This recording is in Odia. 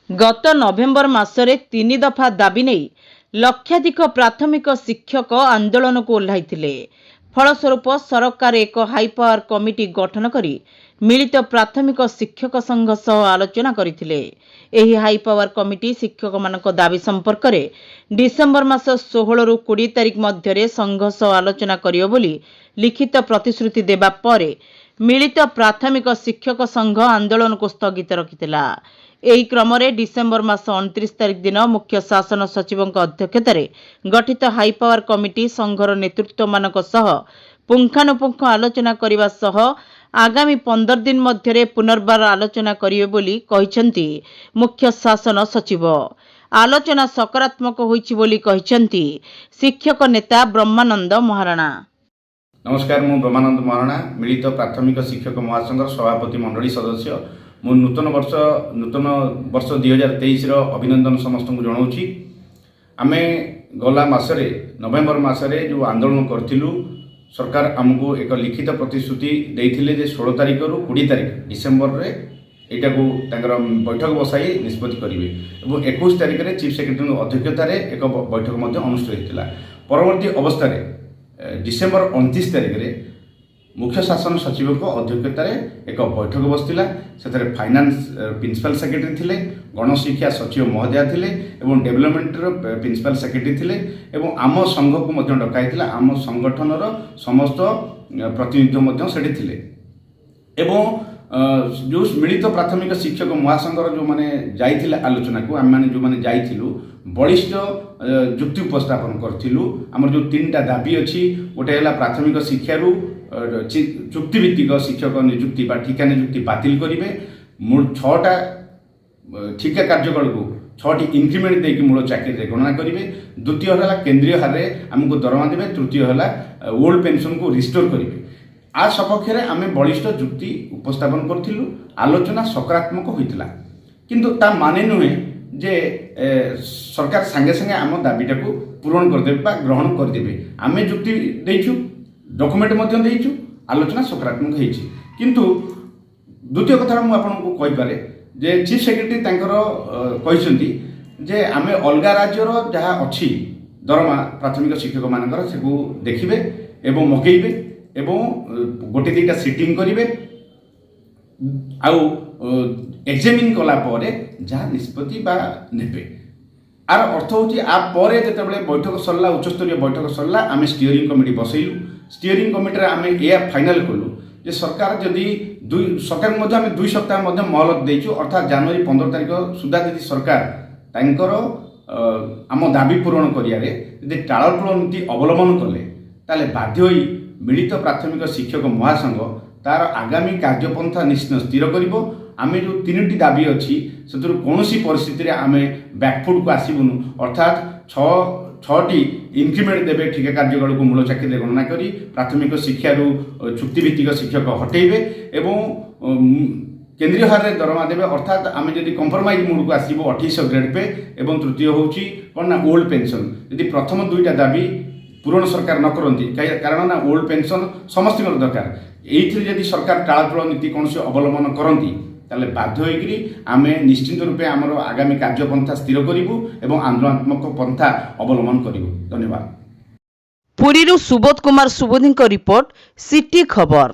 ଗତ ନଭେମ୍ବର ମାସରେ ତିନି ଦଫା ଦାବି ନେଇ ଲକ୍ଷାଧିକ ପ୍ରାଥମିକ ଶିକ୍ଷକ ଆନ୍ଦୋଳନକୁ ଓହ୍ଲାଇଥିଲେ। ଫଳସ୍ୱରୂପ ସରକାର ଏକ ହାଇପାୱାର କମିଟି ଗଠନ କରି ମିଳିତ ପ୍ରାଥମିକ ଶିକ୍ଷକ ସଂଘ ସହ ଆଲୋଚନା କରିଥିଲେ। ଏହି ହାଇପାୱାର କମିଟି ଶିକ୍ଷକମାନଙ୍କ ଦାବି ସମ୍ପର୍କରେ ଡିସେମ୍ବର ମାସ 16ରୁ 20 ତାରିଖ ମଧ୍ୟରେ ସଂଘ ସହ ଆଲୋଚନା କରିବ ବୋଲି ଲିଖିତ ପ୍ରତିଶ୍ରୁତି ଦେବା ପରେ ମିଳିତ ପ୍ରାଥମିକ ଶିକ୍ଷକ ସଂଘ ଆନ୍ଦୋଳନକୁ ସ୍ଥଗିତ ରଖିଥିଲା। ଏହି କ୍ରମରେ ଡିସେମ୍ବର ମାସ 29 ତାରିଖ ଦିନ ମୁଖ୍ୟ ଶାସନ ସଚିବଙ୍କ ଅଧ୍ୟକ୍ଷତାରେ ଗଠିତ ହାଇପାୱାର କମିଟି ସଂଘର ନେତୃତ୍ୱମାନଙ୍କ ସହ ପୁଙ୍ଖାନୁପୁଙ୍ଖ ଆଲୋଚନା କରିବା ସହ ଆଗାମୀ 15 ଦିନ ମଧ୍ୟରେ ପୁନର୍ବାର ଆଲୋଚନା କରିବେ ବୋଲି କହିଛନ୍ତି ମୁଖ୍ୟ ଶାସନ ସଚିବ। ଆଲୋଚନା ସକାରାତ୍ମକ ହୋଇଛି ବୋଲି କହିଛନ୍ତି ଶିକ୍ଷକ ନେତା ବ୍ରହ୍ମାନନ୍ଦ ମହାରଣା। ନମସ୍କାର, ମୁଁ ବ୍ରହ୍ମାନନ୍ଦ ମହାରଣା, ମିଳିତ ପ୍ରାଥମିକ ଶିକ୍ଷକ ମହାସଂଘର ସଭାପତି ମଣ୍ଡଳୀ ସଦସ୍ୟ। ମୁଁ ନୂତନ ବର୍ଷ 2023ର ଅଭିନନ୍ଦନ ସମସ୍ତଙ୍କୁ ଜଣାଉଛି। ଆମେ ଗଲା ମାସରେ, ନଭେମ୍ବର ମାସରେ ଯେଉଁ ଆନ୍ଦୋଳନ କରିଥିଲୁ, ସରକାର ଆମକୁ ଏକ ଲିଖିତ ପ୍ରତିଶ୍ରୁତି ଦେଇଥିଲେ ଯେ 16 ତାରିଖରୁ 20 ତାରିଖ ଡିସେମ୍ବରରେ ଏଇଟାକୁ ତାଙ୍କର ବୈଠକ ବସାଇ ନିଷ୍ପତ୍ତି କରିବେ ଏବଂ 21 ତାରିଖରେ ଚିଫ୍ ସେକ୍ରେଟାରୀଙ୍କ ଅଧ୍ୟକ୍ଷତାରେ ଏକ ବୈଠକ ମଧ୍ୟ ଅନୁଷ୍ଠିତ ହୋଇଥିଲା। ପରବର୍ତ୍ତୀ ଅବସ୍ଥାରେ ଡିସେମ୍ବର 29 ତାରିଖରେ ମୁଖ୍ୟ ଶାସନ ସଚିବଙ୍କ ଅଧ୍ୟକ୍ଷତାରେ ଏକ ବୈଠକ ବସିଥିଲା। ସେଥିରେ ଫାଇନାନ୍ସ ପ୍ରିନ୍ସିପାଲ ସେକ୍ରେଟାରୀ ଥିଲେ, ଗଣଶିକ୍ଷା ସଚିବ ମହୋଦୟା ଥିଲେ ଏବଂ ଡେଭଲପମେଣ୍ଟର ପ୍ରିନ୍ସିପାଲ ସେକ୍ରେଟାରୀ ଥିଲେ ଏବଂ ଆମ ସଂଘକୁ ମଧ୍ୟ ଡକାହେଇଥିଲା। ଆମ ସଂଗଠନର ସମସ୍ତ ପ୍ରତିନିଧି ମଧ୍ୟ ସେଠି ଥିଲେ ଏବଂ ଯେଉଁ ମିଳିତ ପ୍ରାଥମିକ ଶିକ୍ଷକ ମହାସଂଘର ଯେଉଁମାନେ ଯାଇଥିଲେ ଆଲୋଚନାକୁ, ଆମେମାନେ ଯେଉଁମାନେ ଯାଇଥିଲୁ, ବଳିଷ୍ଠ ଯୁକ୍ତି ଉପସ୍ଥାପନ କରିଥିଲୁ। ଆମର ଯେଉଁ ତିନିଟା ଦାବି ଅଛି, ଗୋଟେ ହେଲା ପ୍ରାଥମିକ ଶିକ୍ଷାରୁ ଚୁକ୍ତିଭିତ୍ତିକ ଶିକ୍ଷକ ନିଯୁକ୍ତି ବା ଠିକା ନିଯୁକ୍ତି ବାତିଲ କରିବେ, ଛଅଟା ଠିକା କାର୍ଯ୍ୟକାଳକୁ ଛଅଟି ଇନକ୍ରିମେଣ୍ଟ ଦେଇକି ମୂଳ ଚାକିରିରେ ଗଣନା କରିବେ, ଦ୍ୱିତୀୟ ହେଲା କେନ୍ଦ୍ରୀୟ ହାରରେ ଆମକୁ ଦରମା ଦେବେ, ତୃତୀୟ ହେଲା ଓଲ୍ଡ ପେନସନକୁ ରିଷ୍ଟୋର କରିବେ। ଆ ସପକ୍ଷରେ ଆମେ ବଳିଷ୍ଠ ଯୁକ୍ତି ଉପସ୍ଥାପନ କରିଥିଲୁ। ଆଲୋଚନା ସକାରାତ୍ମକ ହୋଇଥିଲା। କିନ୍ତୁ ତା ମାନେ ନୁହେଁ ଯେ ସରକାର ସାଙ୍ଗେ ସାଙ୍ଗେ ଆମ ଦାବିଟାକୁ ପୂରଣ କରିଦେବେ ବା ଗ୍ରହଣ କରିଦେବେ। ଆମେ ଯୁକ୍ତି ଦେଇଛୁ, ଡକୁମେଣ୍ଟ ମଧ୍ୟ ଦେଇଛୁ, ଆଲୋଚନା ସକାରାତ୍ମକ ହେଇଛି। କିନ୍ତୁ ଦ୍ୱିତୀୟ କଥାଟା ମୁଁ ଆପଣଙ୍କୁ କହିପାରେ ଯେ ଚିଫ୍ ସେକ୍ରେଟାରୀ ତାଙ୍କର କହିଛନ୍ତି ଯେ ଆମେ ଅଲଗା ରାଜ୍ୟର ଯାହା ଅଛି ଦରମା ପ୍ରାଥମିକ ଶିକ୍ଷକମାନଙ୍କର, ସେକୁ ଦେଖିବେ ଏବଂ ମଗେଇବେ ଏବଂ ଗୋଟେ ଦୁଇଟା ସିଟିଂ କରିବେ ଆଉ ଏକ୍ଜାମିନ୍ କଲା ପରେ ଯାହା ନିଷ୍ପତ୍ତି ବା ନେବେ। ଆର ଅର୍ଥ ହେଉଛି, ଆ ପରେ ଯେତେବେଳେ ବୈଠକ ସରିଲା, ଉଚ୍ଚସ୍ତରୀୟ ବୈଠକ ସରିଲା, ଆମେ ଷ୍ଟିଅରିଂ କମିଟି ବସେଇଲୁ। ଷ୍ଟିଅରିଂ କମିଟିରେ ଆମେ ଏଇଆ ଫାଇନାଲ କଲୁ ଯେ ସରକାର ଯଦି ଦୁଇ ସରକାରଙ୍କୁ ମଧ୍ୟ ଆମେ 2 ସପ୍ତାହ ମଧ୍ୟ ମହଲତ ଦେଇଛୁ, ଅର୍ଥାତ୍ ଜାନୁଆରୀ 15 ତାରିଖ ସୁଦ୍ଧା ଯଦି ସରକାର ତାଙ୍କର ଆମ ଦାବି ପୂରଣ କରିବାରେ ଯଦି ଟାଳଟୁଳ ନୀତି ଅବଲମ୍ବନ କଲେ, ତାହେଲେ ବାଧ୍ୟ ହୋଇ ମିଳିତ ପ୍ରାଥମିକ ଶିକ୍ଷକ ମହାସଂଘ ତାର ଆଗାମୀ କାର୍ଯ୍ୟପନ୍ଥା ନିଶ୍ଚୟ ସ୍ଥିର କରିବ। ଆମେ ଯେଉଁ ତିନିଟି ଦାବି ଅଛି, ସେଥିରୁ କୌଣସି ପରିସ୍ଥିତିରେ ଆମେ ବ୍ୟାକଫୁଡ଼କୁ ଆସିବୁନୁ। ଅର୍ଥାତ୍ ଛଅଟି ଇନକ୍ରିମେଣ୍ଟ ଦେବେ, ଠିକା କାର୍ଯ୍ୟକାଳକୁ ମୂଳ ଚାକିରିରେ ଗଣନା କରି, ପ୍ରାଥମିକ ଶିକ୍ଷାରୁ ଚୁକ୍ତିଭିତ୍ତିକ ଶିକ୍ଷକ ହଟେଇବେ ଏବଂ କେନ୍ଦ୍ରୀୟ ହାରରେ ଦରମା ଦେବେ, ଅର୍ଥାତ୍ ଆମେ ଯଦି କମ୍ପ୍ରମାଇଜ ମୁଡ଼କୁ ଆସିବୁ, 2800 ଗ୍ରେଡ୍ ପେ ଏବଂ ତୃତୀୟ ହେଉଛି କ'ଣ ନା ଓଲ୍ଡ ପେନସନ୍। ଯଦି ପ୍ରଥମ ଦୁଇଟା ଦାବି ପୂରଣ ସରକାର ନ କରନ୍ତି, କାରଣ ନା ଓଲ୍ଡ ପେନସନ୍ ସମସ୍ତଙ୍କର ଦରକାର, ଏଇଥିରେ ଯଦି ସରକାର ଟାଳଟୁଳ ନୀତି କୌଣସି ଅବଲମ୍ବନ କରନ୍ତି, ତାହେଲେ ବାଧ୍ୟ ହୋଇକରି ଆମେ ନିଶ୍ଚିନ୍ତ ରୂପେ ଆମର ଆଗାମୀ କାର୍ଯ୍ୟପନ୍ଥା ସ୍ଥିର କରିବୁ ଏବଂ ଆନ୍ଦୋଳନାତ୍ମକ ପନ୍ଥା ଅବଲମ୍ବନ କରିବୁ। ଧନ୍ୟବାଦ। ପୁରୀରୁ ସୁବୋଧ କୁମାର ସୁବୁଧିଙ୍କ ରିପୋର୍ଟ, ସିଟି ଖବର।